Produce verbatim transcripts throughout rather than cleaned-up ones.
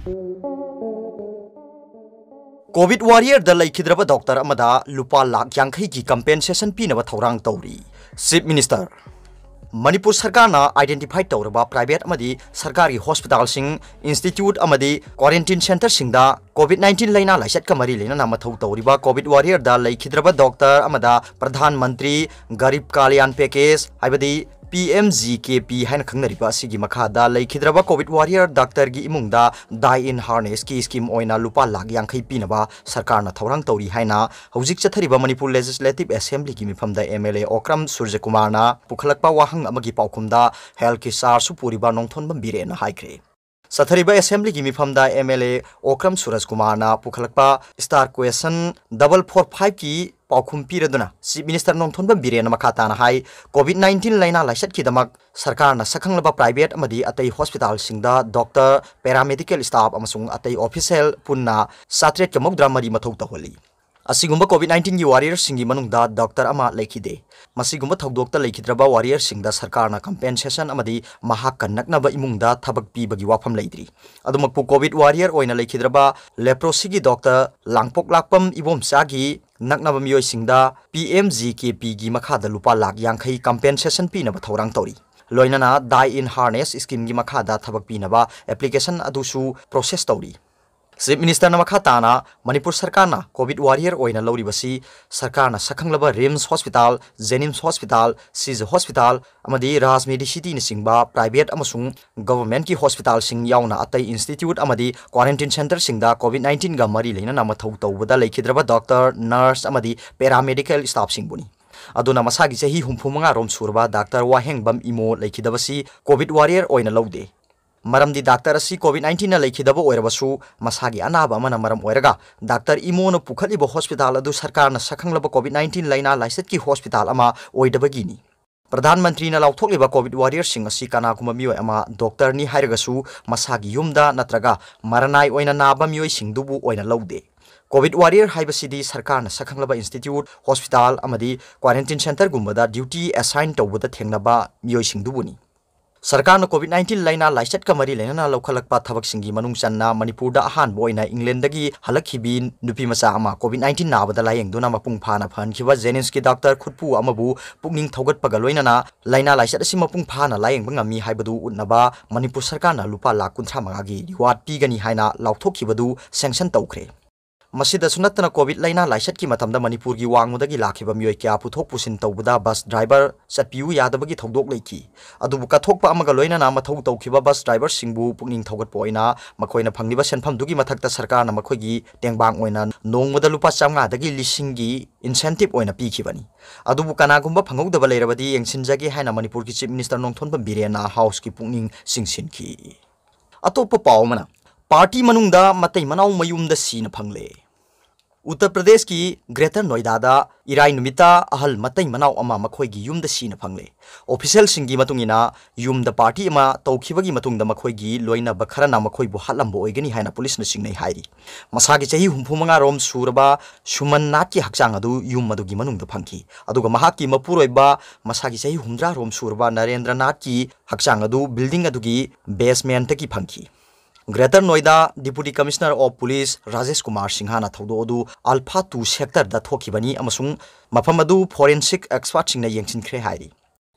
COVID warriorꯗ ꯂꯩꯈꯤꯗ꯭ꯔꯕ doctor ꯑꯃꯗ ꯂꯨꯄꯥ ꯂꯥꯈ ꯌꯥꯡꯈꯩꯒꯤ compensation ꯄꯤꯅꯕ ꯊꯧꯔꯥꯡ ꯇꯧꯔꯤ꯫ Chief Minister, ꯃꯅꯤꯄꯨꯔ ꯁꯔꯀꯥꯔꯅ identify ꯇꯧꯔꯕ private ꯑꯃꯗꯤ ꯁꯔꯀꯥꯔꯒꯤ hospitalꯁꯤꯡ, institute ꯑꯃꯗꯤ quarantine centreꯁꯤꯡꯗ COVID nineteen ꯂꯩꯅꯥ ꯂꯥꯏꯆꯠꯀ ꯃꯔꯤ ꯂꯩꯅꯅ ꯃꯊꯧ ꯇꯧꯔꯤꯕ COVID warriorꯗ ꯂꯩꯈꯤꯗ꯭ꯔꯕ doctor ꯑꯃꯗ ꯄ꯭ꯔꯙꯥꯟ ꯃꯟꯇ꯭ꯔꯤ ꯒꯔꯤꯕ ꯀꯥꯂꯤꯌꯥꯟ package, ꯍꯥꯏꯕꯗꯤ P M G K P ꯍꯥꯏꯅ ꯈꯪꯅꯔꯤꯕ ꯑꯁꯤꯒꯤ ꯃꯈꯥꯗ ꯂꯩꯈꯤꯗ꯭ꯔꯕ COVID warrior doctorꯒꯤ ꯏꯃꯨꯡꯗ die in harnessꯀꯤ scheme ꯑꯣꯏꯅ ꯂꯨꯄꯥ ꯂꯥꯈ ꯌꯥꯡꯈꯩ ꯄꯤꯅꯕ ꯁꯔꯀꯥꯔꯅ ꯊꯧꯔꯥꯡ ꯇꯧꯔꯤ ꯍꯥꯏꯅ ꯍꯧꯖꯤꯛ ꯆꯠꯊꯔꯤꯕ Manipur Legislative Assemblyꯒꯤ ꯃꯤꯐꯝꯗ M L A Okram ꯁꯨꯔꯖꯀꯨꯃꯥꯔꯅ ꯄꯨꯈꯠꯂꯛꯄ ꯋꯥꯍꯪ ꯑꯃꯒꯤ ꯄꯥꯎꯈꯨꯝꯗ healthꯀꯤ chargeꯁꯨ ꯄꯨꯔꯤꯕ ꯅꯣꯡꯊꯣꯟꯕꯝ ꯕꯤꯔꯦꯟꯅ ꯍꯥꯏꯈ꯭ꯔꯦ꯫ ꯆꯠꯊꯔꯤꯕ Assemblyꯒꯤ ꯃꯤꯐꯝꯗ M L A Okram ꯁꯨꯔꯖꯀꯨꯃꯥꯔꯅ ꯄꯨꯈꯠꯂꯛꯄ star question double four fiveꯀꯤ ꯄꯥꯎꯈꯨꯝ ꯄꯤꯔꯗꯨꯅ Chief Minister ꯅꯣꯡꯊꯣꯟꯕꯝ ꯕꯤꯔꯦꯟꯅ ꯃꯈꯥ ꯇꯥꯅ ꯍꯥꯏ, COVID nineteen ꯂꯩꯅꯥ ꯂꯥꯏꯆꯠꯀꯤꯗꯃꯛ ꯁꯔꯀꯥꯔꯅ ꯁꯛꯈꯪꯂꯕ private ꯑꯃꯗꯤ ꯑꯇꯩ hospitalꯁꯤꯡꯗ doctor, paramedical staff ꯑꯃꯁꯨꯡ ꯑꯇꯩ official ꯄꯨꯟꯅ ꯆꯥꯇ꯭ꯔꯦꯠꯀ ꯃꯧꯗ꯭ꯔꯥ ꯃꯔꯤ ꯃꯊꯧ ꯇꯧꯍꯜꯂꯤ꯫ ꯑꯁꯤꯒꯨꯝꯕ COVID nineteenꯒꯤ warriorꯁꯤꯡꯒꯤ ꯃꯅꯨꯡꯗ doctor ꯑꯃ ꯂꯩꯈꯤꯗꯦ꯫ ꯃꯁꯤꯒꯨꯝꯕ ꯊꯧꯗꯣꯛꯇ ꯂꯩꯈꯤꯗ꯭ꯔꯕ warriorꯁꯤꯡꯗ ꯁꯔꯀꯥꯔꯅ compensation ꯑꯃꯗꯤ ꯃꯍꯥꯛꯀ ꯅꯛꯅꯕ ꯏꯃꯨꯡꯗ ꯊꯕꯛ ꯄꯤꯕꯒꯤ ꯋꯥꯐꯝ ꯂꯩꯇ꯭ꯔꯤ꯫ ꯑꯗꯨꯃꯛꯄꯨ COVID warrior ꯑꯣꯏꯅ ꯂꯩꯈꯤꯗ꯭ꯔꯕ leprosyꯒꯤ doctor ꯂꯥꯡꯄꯣꯛꯂꯥꯛꯄꯝ ꯏꯕꯣꯝꯆꯥꯒꯤ ꯅꯛꯅꯕ ꯃꯤꯑꯣꯏꯁꯤꯡꯗ P M G K Pꯒꯤ ꯃꯈꯥꯗ ꯂꯨꯄꯥ ꯂꯥꯈ ꯌꯥꯡꯈꯩ compensation ꯄꯤꯅꯕ ꯊꯧꯔꯥꯡ ꯇꯧꯔꯤ꯫ ꯂꯣꯏꯅꯅ die in harness schemeꯒꯤ ꯃꯈꯥꯗ ꯊꯕꯛ ꯄꯤꯅꯕ application ꯑꯗꯨꯁꯨ process ꯇꯧꯔꯤ꯫ Chief Ministerꯅ ꯃꯈꯥ ꯇꯥꯅ ꯃꯅꯤꯄꯨꯔ ꯁꯔꯀꯥꯔꯅ COVID warrior ꯑꯣꯏꯅ ꯂꯧꯔꯤꯕꯁꯤ ꯁꯔꯀꯥꯔꯅ ꯁꯛꯈꯪꯂꯕ RIMS hospital, JNIMS hospital, Siz hospital ꯑꯃꯗꯤ Raj Medicityꯅꯆꯤꯡꯕ private ꯑꯃꯁꯨꯡ governmentꯀꯤ hospitalꯁꯤꯡ ꯌꯥꯎꯅ ꯑꯇꯩ institute ꯑꯃꯗꯤ quarantine centreꯁꯤꯡꯗ COVID nineteenꯒ ꯃꯔꯤ ꯂꯩꯅꯅ ꯃꯊꯧ ꯇꯧꯕꯗ ꯂꯩꯈꯤꯗ꯭ꯔꯕ doctor, nurse ꯑꯃꯗꯤ paramedical staffꯁꯤꯡꯕꯨꯅꯤ꯫ ꯑꯗꯨꯅ ꯃꯁꯥꯒꯤ ꯆꯍꯤ ꯍꯨꯝꯐꯨ ꯃꯉꯥ ꯔꯣꯝ ꯁꯨꯔꯕ doctor ꯋꯥꯍꯦꯡꯕꯝ ꯏꯃꯣ ꯂꯩꯈꯤꯗꯕꯁꯤ COVID warrior ꯑꯣꯏꯅ ꯂꯧꯗꯦ꯫ ꯃꯔꯝꯗꯤ doctor ꯑꯁꯤ COVID nineteenꯅ ꯂꯩꯈꯤꯗꯕ ꯑꯣꯏꯔꯕꯁꯨ, ꯃꯁꯥꯒꯤ ꯑꯅꯥꯕ ꯑꯃꯅ ꯃꯔꯝ ꯑꯣꯏꯔꯒ doctor ꯏꯃꯣꯅ ꯄꯨꯈꯠꯂꯤꯕ hospital ꯑꯗꯨ ꯁꯔꯀꯥꯔꯅ ꯁꯛꯈꯪꯂꯕ COVID nineteen ꯂꯩꯅꯥ ꯂꯥꯏꯆꯠꯀꯤ hospital ꯑꯃ ꯑꯣꯏꯗꯕꯒꯤꯅꯤ꯫ ꯄ꯭ꯔꯙꯥꯟ ꯃꯟꯇ꯭ꯔꯤꯅ ꯂꯥꯎꯊꯣꯛꯂꯤꯕ COVID warriorꯁꯤꯡ ꯑꯁꯤ ꯀꯅꯥꯒꯨꯝꯕ ꯃꯤꯑꯣꯏ ꯑꯃ doctorꯅꯤ ꯍꯥꯏꯔꯒꯁꯨ ꯃꯁꯥꯒꯤ ꯌꯨꯝꯗ ꯅꯠꯇ꯭ꯔꯒ ꯃꯔꯅꯥꯏ ꯑꯣꯏꯅ ꯅꯥꯕ ꯃꯤꯑꯣꯏꯁꯤꯡꯗꯨꯕꯨ ꯑꯣꯏꯅ ꯂꯧꯗꯦ꯫ COVID warrior ꯍꯥꯏꯕꯁꯤꯗꯤ ꯁꯔꯀꯥꯔꯅ ꯁꯛꯈꯪꯂꯕ institute, hospital ꯑꯃꯗꯤ quarantine centreꯒꯨꯝꯕꯗ duty assign ꯇꯧꯕꯗ ꯊꯦꯡꯅꯕ ꯃꯤꯑꯣꯏꯁꯤꯡꯗꯨꯕꯨꯅꯤ꯫ ꯁꯔꯀꯥꯔꯅ COVID nineteen ꯂꯥꯏꯅꯥ ꯂꯥꯏꯆꯠꯀ ꯃꯔꯤ ꯂꯩꯅꯅ ꯂꯧꯈꯠꯂꯛꯄ ꯊꯕꯛꯁꯤꯡꯒꯤ ꯃꯅꯨꯡ ꯆꯟꯅ ꯃꯅꯤꯄꯨꯔꯗ ꯑꯍꯥꯟꯕ ꯑꯣꯏꯅ ꯏꯪꯂꯦꯟꯗꯒꯤ ꯍꯜꯂꯛꯈꯤꯕꯤ ꯅꯨꯄꯤ ꯃꯆꯥ ꯑꯃ COVID nineteen ꯅꯥꯕꯗ ꯂꯥꯌꯦꯡꯗꯨꯅ ꯃꯄꯨꯡ ꯐꯥꯅ ꯐꯍꯟꯈꯤꯕ ꯖꯦꯅꯤꯝꯁꯀꯤ ꯗꯥꯛꯇꯔ ꯈꯨꯠꯄꯨ ꯑꯃꯕꯨ ꯄꯨꯛꯅꯤꯡ ꯊꯧꯒꯠꯄꯒ ꯂꯣꯏꯅꯅ ꯂꯥꯏꯅꯥ ꯂꯥꯏꯆꯠ ꯑꯁꯤ ꯃꯄꯨꯡ ꯐꯥꯅ ꯂꯥꯌꯦꯡꯕ ꯉꯝꯃꯤ ꯍꯥꯏꯕꯗꯨ ꯎꯠꯅꯕ ꯃꯅꯤꯄꯨꯔ ꯁꯔꯀꯥꯔꯅ ꯂꯨꯄꯥ ꯂꯥꯈ ꯀꯨꯟꯊ꯭ꯔꯥ ꯃꯉꯥꯒꯤ reward ꯄꯤꯒꯅꯤ ꯍꯥꯏꯅ ꯂꯥꯎꯊꯣꯛꯈꯤꯕꯗꯨ sanction ꯇꯧꯈ꯭ꯔꯦ꯫ ꯃꯁꯤꯗꯁꯨ ꯅꯠꯇꯅ COVID ꯂꯥꯏꯅꯥ ꯂꯥꯏꯆꯠꯀꯤ ꯃꯇꯝꯗ ꯃꯅꯤꯄꯨꯔꯒꯤ ꯋꯥꯡꯃꯗꯒꯤ ꯂꯥꯛꯈꯤꯕ ꯃꯤꯑꯣꯏ ꯀꯌꯥ ꯄꯨꯊꯣꯛ ꯄꯨꯁꯤꯟ ꯇꯧꯕꯗ bus driver ꯆꯠꯄꯤꯌꯨ ꯌꯥꯗꯕꯒꯤ ꯊꯧꯗꯣꯛ ꯂꯩꯈꯤ꯫ ꯑꯗꯨꯕꯨ ꯀꯠꯊꯣꯛꯄ ꯑꯃꯒ ꯂꯣꯏꯅꯅ ꯃꯊꯧ ꯇꯧꯈꯤꯕ bus driverꯁꯤꯡꯕꯨ ꯄꯨꯛꯅꯤꯡ ꯊꯧꯒꯠꯄ ꯑꯣꯏꯅ ꯃꯈꯣꯏꯅ ꯐꯪꯂꯤꯕ ꯁꯦꯟꯐꯝꯗꯨꯒꯤ ꯃꯊꯛꯇ ꯁꯔꯀꯥꯔꯅ ꯃꯈꯣꯏꯒꯤ ꯇꯦꯡꯕꯥꯡ ꯑꯣꯏꯅ ꯅꯣꯡꯃꯗ ꯂꯨꯄꯥ ꯆꯥꯝꯃꯉꯥꯗꯒꯤ ꯂꯤꯁꯤꯡꯒꯤ incentive ꯑꯣꯏꯅ ꯄꯤꯈꯤꯕꯅꯤ꯫ ꯑꯗꯨꯕꯨ ꯀꯅꯥꯒꯨꯝꯕ ꯐꯪꯍꯧꯗꯕ ꯂꯩꯔꯕꯗꯤ ꯌꯦꯡꯁꯤꯟꯖꯒꯦ ꯍꯥꯏꯅ ꯃꯅꯤꯄꯨꯔꯒꯤ Chief Minister ꯅꯣꯡꯊꯣꯝꯕꯝ ꯕꯤꯔꯦꯟꯅ Houseꯀꯤ ꯄꯨꯛꯅꯤꯡ ꯆꯤꯡꯁꯤꯟꯈꯤ꯫ ꯑꯇꯣꯞꯄ ꯄꯥꯎ ꯑꯃꯅ, party ꯃꯅꯨꯡꯗ ꯃꯇꯩ ꯃꯅꯥꯎ ꯃꯌꯨꯝꯗ ꯁꯤꯅ ꯐꯪꯂꯦ꯫ ꯎꯠꯇꯔ ꯄ꯭ꯔꯗꯦꯁꯀꯤ Greater Noida ꯗ ꯏꯔꯥꯏ ꯅꯨꯃꯤꯠꯇ ꯑꯍꯜ ꯃꯇꯩ ꯃꯅꯥꯎ ꯑꯃ ꯃꯈꯣꯏꯒꯤ ꯌꯨꯝꯗ ꯁꯤꯅ ꯐꯪꯂꯦ꯫ Officialꯁꯤꯡꯒꯤ ꯃꯇꯨꯡ ꯏꯟꯅ, ꯌꯨꯝꯗ party ꯑꯃ ꯇꯧꯈꯤꯕꯒꯤ ꯃꯇꯨꯡꯗ ꯃꯈꯣꯏꯒꯤ ꯂꯣꯏꯅꯕ ꯈꯔꯅ ꯃꯈꯣꯏꯕꯨ ꯍꯥꯠꯂꯝꯕ ꯑꯣꯏꯒꯅꯤ ꯍꯥꯏꯅ ꯄꯨꯂꯤꯁꯅ ꯆꯤꯡꯅꯩ ꯍꯥꯏꯔꯤ꯫ ꯃꯁꯥꯒꯤ ꯆꯍꯤ ꯍꯨꯝꯐꯨ ꯃꯉꯥ ꯔꯣꯝ ꯁꯨꯔꯕ ꯁꯨꯃꯟ ꯅꯥꯠꯀꯤ ꯍꯛꯆꯥꯡ ꯑꯗꯨ ꯌꯨꯝ ꯑꯗꯨꯒꯤ ꯃꯅꯨꯡꯗ ꯐꯪꯈꯤ, ꯑꯗꯨꯒ ꯃꯍꯥꯛꯀꯤ ꯃꯄꯨꯔꯣꯏꯕ ꯃꯁꯥꯒꯤ ꯆꯍꯤ ꯍꯨꯝꯗ꯭ꯔꯥ ꯔꯣꯝ ꯁꯨꯔꯕ ꯅꯔꯦꯟꯗ꯭ꯔ ꯅꯥꯠꯀꯤ ꯍꯛꯆꯥꯡ ꯑꯗꯨ building ꯑꯗꯨꯒꯤ basement ꯇꯒꯤ ꯐꯪꯈꯤ꯫ Greater Noida Deputy Commissioner of Police Rajesh Kumar ꯁꯤꯡꯍꯅ ꯊꯧꯗꯣꯛ ꯑꯗꯨ Alpha two sector ꯗ ꯊꯣꯛꯈꯤꯕꯅꯤ ꯑꯃꯁꯨꯡ ꯃꯐꯝ ꯑꯗꯨ forensic expert ꯁꯤꯡꯅ ꯌꯦꯡꯁꯤꯟꯈ꯭ꯔꯦ ꯍꯥꯏꯔꯤ꯫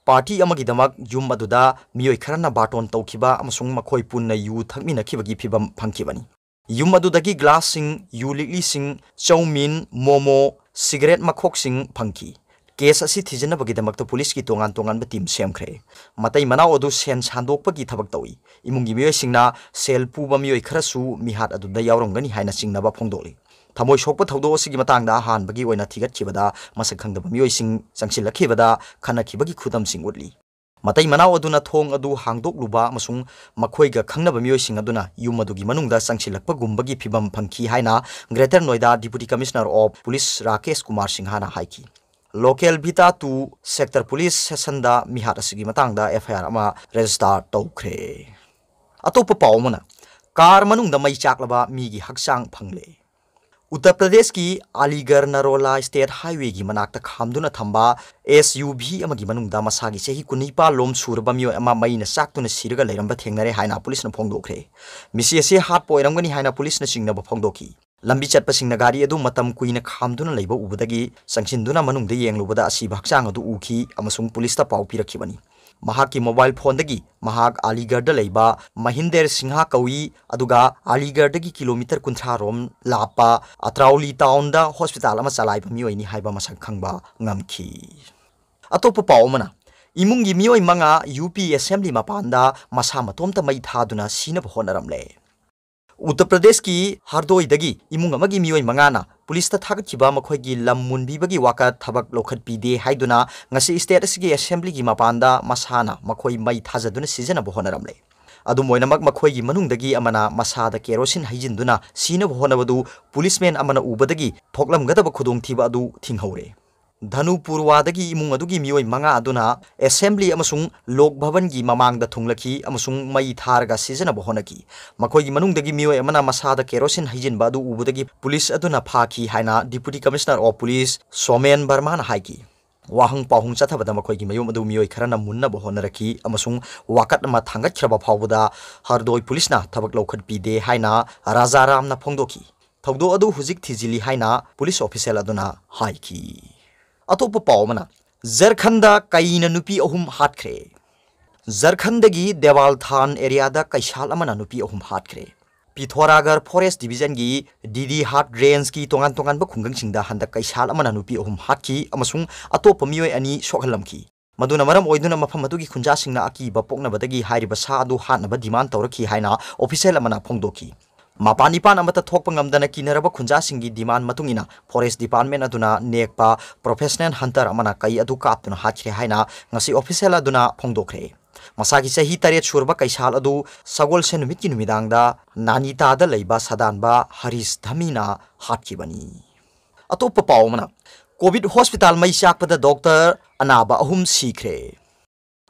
Party ꯑꯃꯒꯤꯗꯃꯛ ꯌꯨꯝ ꯑꯗꯨꯗ ꯃꯤꯑꯣꯏ ꯈꯔꯅ ꯕꯥꯔꯇꯣꯟ ꯇꯧꯈꯤꯕ ꯑꯃꯁꯨꯡ ꯃꯈꯣꯏ ꯄꯨꯟꯅ ꯌꯨ ꯊꯛꯃꯤꯟꯅꯈꯤꯕꯒꯤ ꯐꯤꯚꯝ ꯐꯪꯈꯤꯕꯅꯤ꯫ ꯌꯨꯝ ꯑꯗꯨꯗꯒꯤ glass ꯁꯤꯡ, ꯌꯨ ꯂꯤꯛꯂꯤꯁꯤꯡ, ꯆꯧꯃꯤꯟ, ꯃꯣꯃꯣ, cigarette ꯃꯈꯣꯛꯁꯤꯡ ꯐꯪꯈꯤ꯫ Case ꯑꯁꯤ ꯊꯤꯖꯤꯟꯅꯕꯒꯤꯗꯃꯛꯇ ꯄꯨꯂꯤꯁꯀꯤ ꯇꯣꯉꯥꯟ ꯇꯣꯉꯥꯟꯕ team ꯁꯦꯝꯈ꯭ꯔꯦ꯫ ꯃꯇꯩ ꯃꯅꯥꯎ ꯑꯗꯨ ꯁꯦꯟ ꯁꯥꯟꯗꯣꯛꯄꯒꯤ ꯊꯕꯛ ꯇꯧꯏ꯫ ꯏꯃꯨꯡꯒꯤ ꯃꯤꯑꯣꯏꯁꯤꯡꯅ ꯁꯦꯜ ꯄꯨꯕ ꯃꯤꯑꯣꯏ ꯈꯔꯁꯨ ꯃꯤꯍꯥꯠ ꯑꯗꯨꯗ ꯌꯥꯎꯔꯝꯒꯅꯤ ꯍꯥꯏꯅ ꯆꯤꯡꯅꯕ ꯐꯣꯡꯗꯣꯛꯂꯤ꯫ ꯊꯃꯣꯏ ꯁꯣꯛꯄ ꯊꯧꯗꯣꯛ ꯑꯁꯤꯒꯤ ꯃꯇꯥꯡꯗ ꯑꯍꯥꯟꯕꯒꯤ ꯑꯣꯏꯅ ꯊꯤꯒꯠꯈꯤꯕꯗ ꯃꯁꯛ ꯈꯪꯗꯕ ꯃꯤꯑꯣꯏꯁꯤꯡ ꯆꯪꯁꯤꯜꯂꯛꯈꯤꯕꯗ ꯈꯟꯅꯈꯤꯕꯒꯤ ꯈꯨꯗꯝꯁꯤꯡ ꯎꯠꯂꯤ꯫ ꯃꯇꯩ ꯃꯅꯥꯎ ꯑꯗꯨꯅ ꯊꯣꯡ ꯑꯗꯨ ꯍꯥꯡꯗꯣꯛꯂꯨꯕ ꯑꯃꯁꯨꯡ ꯃꯈꯣꯏꯒ ꯈꯪꯅꯕ ꯃꯤꯑꯣꯏꯁꯤꯡ ꯑꯗꯨꯅ ꯌꯨꯝ ꯑꯗꯨꯒꯤ ꯃꯅꯨꯡꯗ ꯆꯪꯁꯤꯜꯂꯛꯄꯒꯨꯝꯕꯒꯤ ꯐꯤꯚꯝ ꯐꯪꯈꯤ ꯍꯥꯏꯅ Greater Noida Deputy Commissioner of Police Rakesh Kumar ꯁꯤꯡꯍꯅ ꯍꯥꯏꯈꯤ꯫ Local Vita two Sector Police Station ꯗ ꯃꯤꯍꯥꯠ ꯑꯁꯤꯒꯤ ꯃꯇꯥꯡꯗ F I R ꯑꯃ register ꯇꯧꯈ꯭ꯔꯦ꯫ ꯑꯇꯣꯞꯄ ꯄꯥꯎ ꯑꯃꯅ, car ꯃꯅꯨꯡꯗ ꯃꯩ ꯆꯥꯛꯂꯕ ꯃꯤꯒꯤ ꯍꯛꯆꯥꯡ ꯐꯪꯂꯦ꯫ ꯎꯠꯇꯔ ꯄ꯭ꯔꯗꯦꯁꯀꯤ ꯑꯂꯤꯒꯔ ꯅꯔꯣꯂꯥ ꯁ꯭ꯇꯦꯠ ꯍꯥꯏꯋꯦꯒꯤ ꯃꯅꯥꯛꯇ ꯈꯥꯝꯗꯨꯅ ꯊꯝꯕ ꯑꯦꯁ ꯌꯨ ꯚꯤ ꯑꯃꯒꯤ ꯃꯅꯨꯡꯗ ꯃꯁꯥꯒꯤ ꯆꯍꯤ ꯀꯨꯟꯅꯤꯄꯥꯟ ꯂꯣꯝ ꯁꯨꯔꯕ ꯃꯤꯑꯣꯏ ꯑꯃ ꯃꯩꯅ ꯆꯥꯛꯇꯨꯅ ꯁꯤꯔꯒ ꯂꯩꯔꯝꯕ ꯊꯦꯡꯅꯔꯦ ꯍꯥꯏꯅ ꯄꯨꯂꯤꯁꯅ ꯐꯣꯡꯗꯣꯛꯈ꯭ꯔꯦ꯫ ꯃꯤꯁꯤ ꯑꯁꯤ ꯍꯥꯠꯄ ꯑꯣꯏꯔꯝꯒꯅꯤ ꯍꯥꯏꯅ ꯄꯨꯂꯤꯁꯅ ꯆꯤꯡꯅꯕ ꯐꯣꯡꯗꯣꯛꯈꯤ꯫ ꯂꯝꯕꯤ ꯆꯠꯄꯁꯤꯡꯅ ꯒꯥꯔꯤ ꯑꯗꯨ ꯃꯇꯝ ꯀꯨꯏꯅ ꯈꯥꯝꯗꯨꯅ ꯂꯩꯕ ꯎꯕꯗꯒꯤ ꯆꯪꯁꯤꯟꯗꯨꯅ ꯃꯅꯨꯡꯗ ꯌꯦꯡꯂꯨꯕꯗ ꯑꯁꯤꯕ ꯍꯛꯆꯥꯡ ꯑꯗꯨ ꯎꯈꯤ ꯑꯃꯁꯨꯡ ꯄꯨꯂꯤꯁꯇ ꯄꯥꯎ ꯄꯤꯔꯛꯈꯤꯕꯅꯤ꯫ ꯃꯍꯥꯛꯀꯤ ꯃꯣꯕꯥꯏꯜ ꯐꯣꯟꯗꯒꯤ ꯃꯍꯥꯛ ꯑꯂꯤꯒꯔꯗ ꯂꯩꯕ ꯃꯍꯤꯟꯗꯔ ꯁꯤꯡꯍ ꯀꯧꯏ, ꯑꯗꯨꯒ ꯑꯂꯤꯒꯔꯗꯒꯤ ꯀꯤꯂꯣꯃꯤꯇꯔ ꯀꯨꯟꯊ꯭ꯔꯥ ꯔꯣꯝ ꯂꯥꯞꯄ ꯑꯇ꯭ꯔꯥꯎꯂꯤ ꯇꯥꯎꯟꯗ ꯍꯣꯁꯄꯤꯇꯥꯜ ꯑꯃ ꯆꯂꯥꯏꯕ ꯃꯤꯑꯣꯏꯅꯤ ꯍꯥꯏꯕ ꯃꯁꯛ ꯈꯪꯕ ꯉꯝꯈꯤ꯫ ꯑꯇꯣꯞꯄ ꯄꯥꯎ ꯑꯃꯅ, ꯏꯃꯨꯡꯒꯤ ꯃꯤꯑꯣꯏ ꯃꯉꯥ ꯌꯨ ꯄꯤ ꯑꯦꯁꯦꯝꯕ꯭ꯂꯤ ꯃꯄꯥꯟꯗ ꯃꯁꯥ ꯃꯇꯣꯝꯇ ꯃꯩ ꯊꯥꯗꯨꯅ ꯁꯤꯅꯕ ꯍꯣꯠꯅꯔꯝꯂꯦ꯫ ꯎꯠꯇꯔ ꯄ꯭ꯔꯗꯦꯁꯀꯤ ꯍꯔꯗꯣꯏꯗꯒꯤ ꯏꯃꯨꯡ ꯑꯃꯒꯤ ꯃꯤꯑꯣꯏ ꯃꯉꯥꯅ ꯄꯨꯂꯤꯁꯇ ꯊꯥꯒꯠꯈꯤꯕ ꯃꯈꯣꯏꯒꯤ ꯂꯝ ꯃꯨꯟꯕꯤꯕꯒꯤ ꯋꯥꯀꯠ ꯊꯕꯛ ꯂꯧꯈꯠꯄꯤꯗꯦ ꯍꯥꯏꯗꯨꯅ ꯉꯁꯤ ꯁ꯭ꯇꯦꯠ ꯑꯁꯤꯒꯤ ꯑꯦꯁꯦꯝꯕ꯭ꯂꯤꯒꯤ ꯃꯄꯥꯟꯗ ꯃꯁꯥꯅ ꯃꯈꯣꯏ ꯃꯩ ꯊꯥꯖꯗꯨꯅ ꯁꯤꯖꯤꯟꯅꯕ ꯍꯣꯠꯅꯔꯝꯂꯦ꯫ ꯑꯗꯨꯝ ꯑꯣꯏꯅꯃꯛ, ꯃꯈꯣꯏꯒꯤ ꯃꯅꯨꯡꯗꯒꯤ ꯑꯃꯅ ꯃꯁꯥꯗ ꯀꯦꯔꯣꯁꯤꯟ ꯍꯩꯖꯤꯟꯗꯨꯅ ꯁꯤꯅꯕ ꯍꯣꯠꯅꯕꯗꯨ ꯄꯨꯂꯤꯁꯃꯦꯟ ꯑꯃꯅ ꯎꯕꯗꯒꯤ ꯊꯣꯛꯂꯝꯒꯗꯕ ꯈꯨꯗꯣꯡꯊꯤꯕ ꯑꯗꯨ ꯊꯤꯡꯍꯧꯔꯦ꯫ ꯙꯅꯨꯄꯨꯔꯋꯥꯗꯒꯤ ꯏꯃꯨꯡ ꯑꯗꯨꯒꯤ ꯃꯤꯑꯣꯏ ꯃꯉꯥ ꯑꯗꯨꯅ ꯑꯦꯁꯦꯝꯕ꯭ꯂꯤ ꯑꯃꯁꯨꯡ ꯂꯣꯛ ꯚꯕꯟꯒꯤ ꯃꯃꯥꯡꯗ ꯊꯨꯡꯂꯈꯤ ꯑꯃꯁꯨꯡ ꯃꯩ ꯊꯥꯔꯒ ꯁꯤꯖꯤꯟꯅꯕ ꯍꯣꯠꯅꯈꯤ꯫ ꯃꯈꯣꯏꯒꯤ ꯃꯅꯨꯡꯗꯒꯤ ꯃꯤꯑꯣꯏ ꯑꯃꯅ ꯃꯁꯥꯗ ꯀꯦꯔꯣꯁꯤꯟ ꯍꯩꯖꯤꯟꯕ ꯑꯗꯨ ꯎꯕꯗꯒꯤ ꯄꯨꯂꯤꯁ ꯑꯗꯨꯅ ꯐꯥꯈꯤ ꯍꯥꯏꯅ Deputy Commissioner of Police Somen ꯕꯔꯃꯥꯅ ꯍꯥꯏꯈꯤ꯫ ꯋꯥꯍꯪ ꯄꯥꯎꯍꯪ ꯆꯠꯊꯕꯗ ꯃꯈꯣꯏꯒꯤ ꯃꯌꯨꯝ ꯑꯗꯨ ꯃꯤꯑꯣꯏ ꯈꯔꯅ ꯃꯨꯟꯅꯕ ꯍꯣꯠꯅꯔꯛꯈꯤ ꯑꯃꯁꯨꯡ ꯋꯥꯀꯠ ꯑꯃ ꯊꯥꯡꯒꯠꯈ꯭ꯔꯕ ꯐꯥꯎꯕꯗ ꯍꯔꯗꯣꯏ ꯄꯨꯂꯤꯁꯅ ꯊꯕꯛ ꯂꯧꯈꯠꯄꯤꯗꯦ ꯍꯥꯏꯅ ꯔꯥꯖꯥꯔꯥꯝꯅ ꯐꯣꯡꯗꯣꯛꯈꯤ꯫ ꯊꯧꯗꯣꯛ ꯑꯗꯨ ꯍꯧꯖꯤꯛ ꯊꯤꯖꯤꯜꯂꯤ ꯍꯥꯏꯅ ꯄꯨꯂꯤꯁ ꯑꯣꯐꯤꯁꯤꯌꯦꯜ ꯑꯗꯨꯅ ꯍꯥꯏꯈꯤ꯫ ꯑꯇꯣꯞꯄ ꯄꯥꯎ ꯑꯃꯅ, ꯖꯔꯈꯟꯗ ꯀꯩꯅ ꯅꯨꯄꯤ ꯑꯍꯨꯝ ꯍꯥꯠꯈ꯭ꯔꯦ꯫ ꯖꯔꯈꯟꯗꯒꯤ ꯗꯦꯋꯥꯜ ꯊꯥꯟ ꯑꯦꯔꯤꯌꯥꯗ ꯀꯩꯁꯥꯜ ꯑꯃꯅ ꯅꯨꯄꯤ ꯑꯍꯨꯝ ꯍꯥꯠꯈ꯭ꯔꯦ꯫ ꯄꯤꯊꯣꯔꯥꯒꯔ ꯐꯣꯔꯦꯁ ꯗꯤꯕꯤꯖꯟꯒꯤ ꯗꯤꯗꯤ ꯍꯥꯠ ꯔꯦꯟꯖꯀꯤ ꯇꯣꯉꯥꯟ ꯇꯣꯉꯥꯟꯕ ꯈꯨꯡꯒꯪꯁꯤꯡꯗ ꯍꯟꯗꯛ ꯀꯩꯁꯥꯜ ꯑꯃꯅ ꯅꯨꯄꯤ ꯑꯍꯨꯝ ꯍꯥꯠꯈꯤ ꯑꯃꯁꯨꯡ ꯑꯇꯣꯞꯄ ꯃꯤꯑꯣꯏ ꯑꯅꯤ ꯁꯣꯛꯍꯜꯂꯝꯈꯤ꯫ ꯃꯗꯨꯅ ꯃꯔꯝ ꯑꯣꯏꯗꯨꯅ ꯃꯐꯝ ꯑꯗꯨꯒꯤ ꯈꯨꯟꯖꯥꯁꯤꯡꯅ ꯑꯀꯤꯕ ꯄꯣꯛꯅꯕꯗꯒꯤ ꯍꯥꯏꯔꯤꯕ ꯁꯥ ꯑꯗꯨ ꯍꯥꯠꯅꯕ ꯗꯤꯃꯥꯟ ꯇꯧꯔꯛꯈꯤ ꯍꯥꯏꯅ ꯑꯣꯐꯤꯁꯤꯌꯦꯜ ꯑꯃꯅ ꯐꯣꯡꯗꯣꯛꯈꯤ꯫ ꯃꯄꯥꯟ ꯏꯄꯥꯟ ꯑꯃꯠꯇ ꯊꯣꯛꯄ ꯉꯝꯗꯅ ꯀꯤꯅꯔꯕ ꯈꯨꯟꯖꯥꯁꯤꯡꯒꯤ ꯗꯤꯃꯥꯟ ꯃꯇꯨꯡ ꯏꯟꯅ ꯐꯣꯔꯦꯁ ꯗꯤꯄꯥꯔꯠꯃꯦꯟ ꯑꯗꯨꯅ ꯅꯦꯛꯄ ꯄ꯭ꯔꯣꯐꯦꯁꯅꯦꯜ ꯍꯟꯇꯔ ꯑꯃꯅ ꯀꯩ ꯑꯗꯨ ꯀꯥꯞꯇꯨꯅ ꯍꯥꯠꯈ꯭ꯔꯦ ꯍꯥꯏꯅ ꯉꯁꯤ ꯑꯣꯐꯤꯁꯤꯌꯦꯜ ꯑꯗꯨꯅ ꯐꯣꯡꯗꯣꯛꯈ꯭ꯔꯦ꯫ ꯃꯁꯥꯒꯤ ꯆꯍꯤ ꯇꯔꯦꯠ ꯁꯨꯔꯕ ꯀꯩꯁꯥꯜ ꯑꯗꯨ ꯁꯒꯣꯜꯁꯦꯟ ꯅꯨꯃꯤꯠꯀꯤ ꯅꯨꯃꯤꯗꯥꯡꯗ ꯅꯥꯅꯤꯇꯥꯗ ꯂꯩꯕ ꯁꯥꯗꯥꯟꯕ ꯍꯔꯤꯁ ꯙꯃꯤꯅ ꯍꯥꯠꯈꯤꯕꯅꯤ꯫ ꯑꯇꯣꯞꯄ ꯄꯥꯎ ꯑꯃꯅ, ꯀꯣꯚꯤꯗ ꯍꯣꯁꯄꯤꯇꯥꯜ ꯃꯩ ꯆꯥꯛꯄꯗ ꯗꯣꯛꯇꯔ ꯑꯅꯥꯕ ꯑꯍꯨꯝ ꯁꯤꯈ꯭ꯔꯦ꯫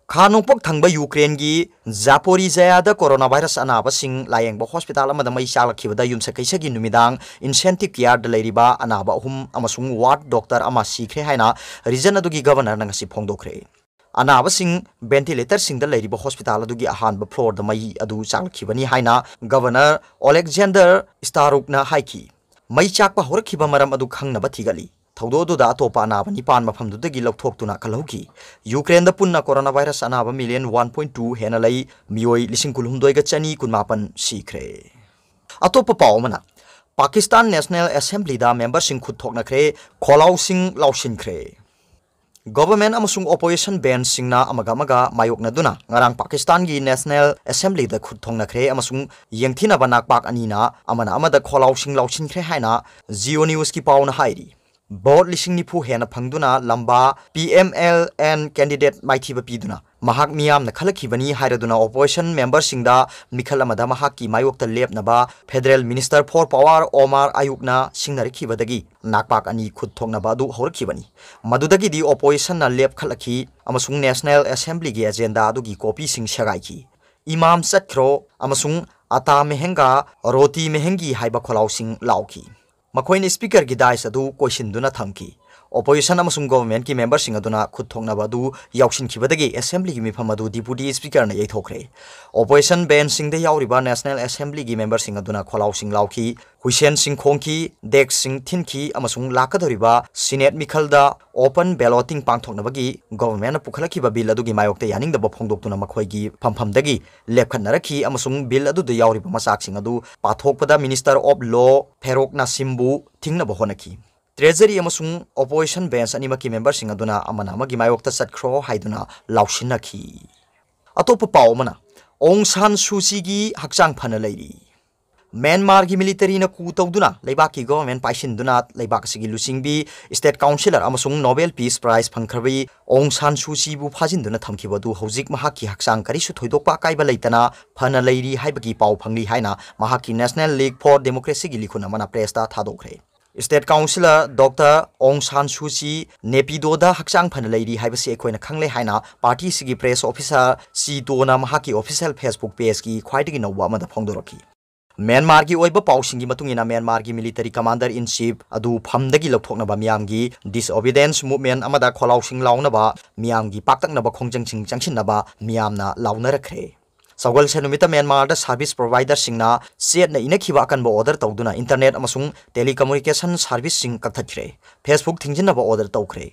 ꯈꯥ ꯅꯣꯡꯄꯣꯛ ꯊꯪꯕ ꯌꯨꯀ꯭ꯔꯦꯟꯒꯤ ꯖꯥꯄꯣꯔꯤꯖꯌꯥꯗ ꯀꯣꯔꯣꯅꯥ ꯚꯥꯏꯔꯁ ꯑꯅꯥꯕꯁꯤꯡ ꯂꯥꯌꯦꯡꯕ ꯍꯣꯁꯄꯤꯇꯥꯜ ꯑꯃꯗ ꯃꯩ ꯆꯥꯛꯂꯛꯈꯤꯕꯗ ꯌꯨꯝꯁꯀꯩꯁꯒꯤ ꯅꯨꯃꯤꯗꯥꯡ ꯏꯟꯁꯦꯟꯇꯤꯚ ꯀꯤꯌꯥꯔꯗ ꯂꯩꯔꯤꯕ ꯑꯅꯥꯕ ꯑꯍꯨꯝ ꯑꯃꯁꯨꯡ ꯋꯥꯔꯗ ꯗꯣꯛꯇꯔ ꯑꯃ ꯁꯤꯈ꯭ꯔꯦ ꯍꯥꯏꯅ ꯔꯤꯖꯟ ꯑꯗꯨꯒꯤ ꯒꯚꯔꯅꯔꯅ ꯉꯁꯤ ꯐꯣꯡꯗꯣꯛꯈ꯭ꯔꯦ꯫ ꯑꯅꯥꯕꯁꯤꯡ ꯚꯦꯟꯇꯤꯂꯦꯇꯔꯁꯤꯡꯗ ꯂꯩꯔꯤꯕ ꯍꯣꯁꯄꯤꯇꯥꯜ ꯑꯗꯨꯒꯤ ꯑꯍꯥꯟꯕ ꯐ꯭ꯂꯣꯔꯗ ꯃꯩ ꯑꯗꯨ ꯆꯥꯛꯂꯛꯈꯤꯕꯅꯤ ꯍꯥꯏꯅ ꯒꯚꯔꯅꯔ ꯑꯣꯂꯦꯛꯖꯦꯟꯗꯔ ꯁ꯭ꯇꯥꯔꯨꯛꯅ ꯍꯥꯏꯈꯤ꯫ ꯃꯩ ꯆꯥꯛꯄ ꯍꯧꯔꯛꯈꯤꯕ ꯃꯔꯝ ꯑꯗꯨ ꯈꯪꯅꯕ ꯊꯤꯒꯠꯂꯤ꯫ ꯊꯧꯗꯣꯛ ꯑꯗꯨꯗ ꯑꯇꯣꯞꯄ ꯑꯅꯥꯕ ꯅꯤꯄꯥꯟ ꯃꯐꯝꯗꯨꯗꯒꯤ ꯂꯧꯊꯣꯛꯇꯨꯅ ꯀꯜꯍꯧꯈꯤ꯫ ꯌꯨꯀ꯭ꯔꯦꯟꯗ ꯄꯨꯟꯅ ꯀꯣꯔꯣꯅꯥ ꯚꯥꯏꯔꯁ ꯑꯅꯥꯕ ꯃꯤꯂꯤꯌꯟ ꯋꯥꯟ ꯄꯣꯏꯟ ꯇꯨ ꯍꯦꯟꯅ ꯂꯩ, ꯃꯤꯑꯣꯏ ꯂꯤꯁꯤꯡ ꯀꯨꯟꯍꯨꯝꯗꯣꯏꯒ ꯆꯅꯤ ꯀꯨꯟꯃꯥꯄꯟ ꯁꯤꯈ꯭ꯔꯦ꯫ ꯑꯇꯣꯞꯄ ꯄꯥꯎ ꯑꯃꯅ, ꯄꯥꯀꯤꯁꯇꯥꯟ ꯅꯦꯁꯅꯦꯜ ꯑꯦꯁꯦꯝꯕ꯭ꯂꯤꯗ ꯃꯦꯝꯕꯔꯁꯤꯡ ꯈꯨꯠ ꯊꯣꯛꯅꯈ꯭ꯔꯦ, ꯈꯣꯜꯂꯥꯎꯁꯤꯡ ꯂꯥꯎꯁꯤꯟꯈ꯭ꯔꯦ꯫ ꯒꯣꯚꯔꯟꯃꯦꯟꯠ ꯑꯃꯁꯨꯡ ꯑꯣꯄꯣꯖꯤꯁꯟ ꯕꯦꯟꯆꯁꯤꯡꯅ ꯑꯃꯒ ꯑꯃꯒ ꯃꯥꯌꯣꯛꯅꯗꯨꯅ ꯉꯔꯥꯡ ꯄꯥꯀꯤꯁꯇꯥꯟꯒꯤ ꯅꯦꯁꯅꯦꯜ ꯑꯦꯁꯦꯝꯕ꯭ꯂꯤꯗ ꯈꯨꯠ ꯊꯣꯛꯅꯈ꯭ꯔꯦ ꯑꯃꯁꯨꯡ ꯌꯦꯡꯊꯤꯅꯕ ꯅꯥꯛꯄꯥꯛ ꯑꯅꯤꯅ ꯑꯃꯅ ꯑꯃꯗ ꯈꯣꯜꯂꯥꯎꯁꯤꯡ ꯂꯥꯎꯁꯤꯟꯈ꯭ꯔꯦ ꯍꯥꯏꯅ ꯖꯤꯑꯣ ꯅ꯭ꯌꯨꯁꯀꯤ ꯄꯥꯎꯅ ꯍꯥꯏꯔꯤ꯫ ꯚꯣꯠ ꯂꯤꯁꯤꯡ ꯅꯤꯐꯨ ꯍꯦꯟꯅ ꯐꯪꯗꯨꯅ ꯂꯝꯕꯥ P M L N candidate ꯃꯥꯏꯊꯤꯕ ꯄꯤꯗꯨꯅ ꯃꯍꯥꯛ ꯃꯤꯌꯥꯝꯅ ꯈꯜꯂꯛꯈꯤꯕꯅꯤ ꯍꯥꯏꯔꯗꯨꯅ ꯑꯣꯄꯣꯖꯤꯁꯟ ꯃꯦꯝꯕꯔꯁꯤꯡꯗ ꯃꯤꯈꯜ ꯑꯃꯗ ꯃꯍꯥꯛꯀꯤ ꯃꯥꯌꯣꯛꯇ ꯂꯦꯞꯅꯕ ꯐꯦꯗꯔꯦꯜ ꯃꯤꯅꯤꯁꯇꯔ ꯐꯣꯔ ꯄꯥꯋꯔ ꯑꯣꯃꯥꯔ ꯑꯌꯨꯛꯅ ꯁꯤꯡꯅꯔꯛꯈꯤꯕꯗꯒꯤ ꯅꯥꯛꯄꯥꯛ ꯑꯅꯤ ꯈꯨꯠ ꯊꯣꯛꯅꯕ ꯑꯗꯨ ꯍꯧꯔꯛꯈꯤꯕꯅꯤ꯫ ꯃꯗꯨꯗꯒꯤꯗꯤ ꯑꯣꯄꯣꯖꯤꯁꯟꯅ ꯂꯦꯞꯈꯠꯂꯛꯈꯤ ꯑꯃꯁꯨꯡ ꯅꯦꯁꯅꯦꯜ ꯑꯦꯁꯦꯝꯕ꯭ꯂꯤꯒꯤ ꯑꯦꯖꯦꯟꯗꯥ ꯑꯗꯨꯒꯤ ꯀꯣꯄꯤꯁꯤꯡ ꯁꯦꯒꯥꯏꯈꯤ꯫ ꯏꯃꯥꯝ ꯆꯠꯈ꯭ꯔꯣ ꯑꯃꯁꯨꯡ ꯑꯇꯥ ꯃꯦꯍꯦꯡꯒꯥ ꯔꯣꯇꯤ ꯃꯦꯍꯦꯡꯒꯤ ꯍꯥꯏꯕ ꯈꯣꯜꯂꯥꯎꯁꯤꯡ ꯂꯥꯎꯈꯤ꯫ ꯃꯈꯣꯏꯅ ꯁ꯭ꯄꯤꯀꯔꯒꯤ ꯗꯥꯏꯁ ꯑꯗꯨ ꯀꯣꯏꯁꯤꯟꯗꯨꯅ ꯊꯝꯈꯤ꯫ ꯑꯣꯄꯣꯖꯤꯁꯟ ꯑꯃꯁꯨꯡ ꯒꯣꯚꯔꯟꯃꯦꯟꯠꯀꯤ ꯃꯦꯝꯕꯔꯁꯤꯡ ꯑꯗꯨꯅ ꯈꯨꯠ ꯊꯣꯛꯅꯕ ꯑꯗꯨ ꯌꯥꯎꯁꯤꯟꯈꯤꯕꯗꯒꯤ ꯑꯦꯁꯦꯝꯕ꯭ꯂꯤꯒꯤ ꯃꯤꯐꯝ ꯑꯗꯨ ꯗꯤꯄꯨꯇꯤ ꯁ꯭ꯄꯤꯀꯔꯅ ꯌꯩꯊꯣꯛꯈ꯭ꯔꯦ꯫ ꯑꯣꯄꯣꯖꯤꯁꯟ ꯕꯦꯟꯆꯁꯤꯡꯗ ꯌꯥꯎꯔꯤꯕ ꯅꯦꯁꯅꯦꯜ ꯑꯦꯁꯦꯝꯕ꯭ꯂꯤꯒꯤ ꯃꯦꯝꯕꯔꯁꯤꯡ ꯑꯗꯨꯅ ꯈꯣꯜꯂꯥꯎꯁꯤꯡ ꯂꯥꯎꯈꯤ, ꯍꯨꯏꯁꯦꯟꯁꯤꯡ ꯈꯣꯡꯈꯤ, ꯗꯦꯁ꯭ꯛꯁꯤꯡ ꯊꯤꯟꯈꯤ ꯑꯃꯁꯨꯡ ꯂꯥꯛꯀꯗꯧꯔꯤꯕ ꯁꯤꯅꯦꯠ ꯃꯤꯈꯜꯗ ꯑꯣꯄꯟ ꯕꯦꯂꯣꯇꯤꯡ ꯄꯥꯡꯊꯣꯛꯅꯕꯒꯤ ꯒꯣꯚꯔꯟꯃꯦꯟꯠꯅ ꯄꯨꯈꯠꯂꯛꯈꯤꯕ ꯕꯤꯜ ꯑꯗꯨꯒꯤ ꯃꯥꯌꯣꯛꯇ ꯌꯥꯅꯤꯡꯗꯕ ꯐꯣꯡꯗꯣꯛꯇꯨꯅ ꯃꯈꯣꯏꯒꯤ ꯐꯝꯐꯝꯗꯒꯤ ꯂꯦꯞꯈꯠꯅꯔꯛꯈꯤ ꯑꯃꯁꯨꯡ ꯕꯤꯜ ꯑꯗꯨꯗ ꯌꯥꯎꯔꯤꯕ ꯃꯆꯥꯛꯁꯤꯡ ꯑꯗꯨ ꯄꯥꯊꯣꯛꯄꯗ ꯃꯤꯅꯤꯁꯇꯔ ꯑꯣꯐ ꯂꯣ ꯐꯦꯔꯣꯛ ꯅꯥꯁꯤꯝꯕꯨ ꯊꯤꯡꯅꯕ ꯍꯣꯠꯅꯈꯤ꯫ ꯇ꯭ꯔꯦꯖꯔꯤ ꯑꯃꯁꯨꯡ ꯑꯣꯄꯣꯖꯤꯁꯟ ꯕꯦꯟꯆ ꯑꯅꯤꯃꯛꯀꯤ ꯃꯦꯝꯕꯔꯁꯤꯡ ꯑꯗꯨꯅ ꯑꯃꯅ ꯑꯃꯒꯤ ꯃꯥꯌꯣꯛꯇ ꯆꯠꯈ꯭ꯔꯣ ꯍꯥꯏꯗꯨꯅ ꯂꯥꯎꯁꯤꯟꯅꯈꯤ꯫ ꯑꯇꯣꯞꯄ ꯄꯥꯎ ꯑꯃꯅ, ꯑꯣꯡ ꯁꯥꯟ ꯁꯨꯆꯤꯒꯤ ꯍꯛꯆꯥꯡ ꯐꯅ ꯂꯩꯔꯤ꯫ ꯃ꯭ꯌꯥꯟꯃꯥꯔꯒꯤ ꯃꯤꯂꯤꯇꯔꯤꯅ ꯀꯨ ꯇꯧꯗꯨꯅ ꯂꯩꯕꯥꯛꯀꯤ ꯒꯣꯚꯔꯟꯃꯦꯟꯠ ꯄꯥꯏꯁꯤꯟꯗꯨꯅ ꯂꯩꯕꯥꯛ ꯑꯁꯤꯒꯤ ꯂꯨꯆꯤꯡꯕꯤ, ꯁ꯭ꯇꯦꯠ ꯀꯥꯎꯟꯁꯤꯂꯔ ꯑꯃꯁꯨꯡ ꯅꯣꯕꯦꯜ ꯄꯤꯁ ꯄ꯭ꯔꯥꯏꯖ ꯐꯪꯈ꯭ꯔꯕꯤ ꯑꯣꯡ ꯁꯥꯟ ꯁꯨꯆꯤꯕꯨ ꯐꯥꯖꯤꯟꯗꯨꯅ ꯊꯝꯈꯤꯕ ꯑꯗꯨ ꯍꯧꯖꯤꯛ ꯃꯍꯥꯛꯀꯤ ꯍꯛꯆꯥꯡ ꯀꯔꯤꯁꯨ ꯊꯣꯏꯗꯣꯛꯄ ꯑꯀꯥꯏꯕ ꯂꯩꯇꯅ ꯐꯅ ꯂꯩꯔꯤ ꯍꯥꯏꯕꯒꯤ ꯄꯥꯎ ꯐꯪꯂꯤ ꯍꯥꯏꯅ ꯃꯍꯥꯛꯀꯤ National League for Democracyꯒꯤ ꯂꯤꯈꯨꯟ ꯑꯃꯅ ꯄ꯭ꯔꯦꯁꯇ ꯊꯥꯗꯣꯛꯈ꯭ꯔꯦ꯫ State Councillor Doctor Aung San Suu Kyi ꯅꯦꯄꯤꯗꯣꯗ ꯍꯛꯆꯥꯡ ꯐꯅ ꯂꯩꯔꯤ ꯍꯥꯏꯕꯁꯤ ꯑꯩꯈꯣꯏꯅ ꯈꯪꯂꯦ ꯍꯥꯏꯅ party ꯑꯁꯤꯒꯤ press officer ꯁꯤ ꯇꯣꯅ ꯃꯍꯥꯛꯀꯤ official Facebook page ꯀꯤ ꯈ꯭ꯋꯥꯏꯗꯒꯤ ꯅꯧꯕ ꯑꯃꯗ ꯐꯣꯡꯗꯣꯔꯛꯈꯤ꯫ ꯃ꯭ꯌꯥꯟꯃꯥꯔꯒꯤ ꯑꯣꯏꯕ ꯄꯥꯎꯁꯤꯡꯒꯤ ꯃꯇꯨꯡ ꯏꯟꯅ, ꯃ꯭ꯌꯥꯟꯃꯥꯔꯒꯤ military commander in chief ꯑꯗꯨ ꯐꯝꯗꯒꯤ ꯂꯧꯊꯣꯛꯅꯕ ꯃꯤꯌꯥꯝꯒꯤ disobedience movement ꯑꯃꯗ ꯈꯣꯜꯂꯥꯎꯁꯤꯡ ꯂꯥꯎꯅꯕ, ꯃꯤꯌꯥꯝꯒꯤ ꯄꯥꯛꯇꯛꯅꯕ ꯈꯣꯡꯖꯪꯁꯤꯡ ꯆꯪꯁꯤꯟꯅꯕ ꯃꯤꯌꯥꯝꯅ ꯂꯥꯎꯅꯔꯛꯈ꯭ꯔꯦ꯫ ꯁꯒꯣꯜꯁꯦꯟ ꯅꯨꯃꯤꯠꯇ ꯃ꯭ꯌꯥꯟꯃꯥꯔꯗ service provider ꯁꯤꯡꯅ ꯆꯦꯠꯅ ꯏꯅꯈꯤꯕ ꯑꯀꯟꯕ order ꯇꯧꯗꯨꯅ internet ꯑꯃꯁꯨꯡ telecommunication service ꯁꯤꯡ ꯀꯛꯊꯠꯈ꯭ꯔꯦ꯫ Facebook ꯊꯤꯡꯖꯤꯟꯅꯕ order ꯇꯧꯈ꯭ꯔꯦ꯫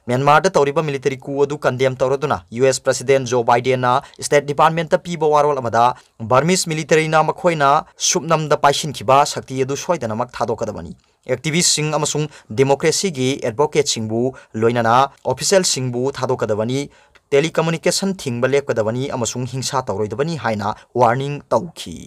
ꯃ꯭ꯌꯥꯟꯃꯥꯔꯗ ꯇꯧꯔꯤꯕ military coup ꯑꯗꯨ condemn ꯇꯧꯔꯗꯨꯅ U S President Joe Biden ꯅ State Department ꯇ ꯄꯤꯕ ꯋꯥꯔꯣꯜ ꯑꯃꯗ, Burmese military ꯅ ꯃꯈꯣꯏꯅ ꯁꯨꯞꯅꯝꯗ ꯄꯥꯏꯁꯤꯟꯈꯤꯕ ꯁꯛꯇꯤ ꯑꯗꯨ ꯁꯣꯏꯗꯅꯃꯛ ꯊꯥꯗꯣꯛꯀꯗꯕꯅꯤ꯫ Activist ꯁꯤꯡ ꯑꯃꯁꯨꯡ democracy ꯒꯤ advocate ꯁꯤꯡꯕꯨ, ꯂꯣꯏꯅꯅ official ꯁꯤꯡꯕꯨ ꯊꯥꯗꯣꯛꯀꯗꯕꯅꯤ, telecommunication ꯊꯤꯡꯕ ꯂꯦꯞꯀꯗꯕꯅꯤ ꯑꯃꯁꯨꯡ ꯍꯤꯡꯁꯥ ꯇꯧꯔꯣꯏꯗꯕꯅꯤ ꯍꯥꯏꯅ warning ꯇꯧꯈꯤ꯫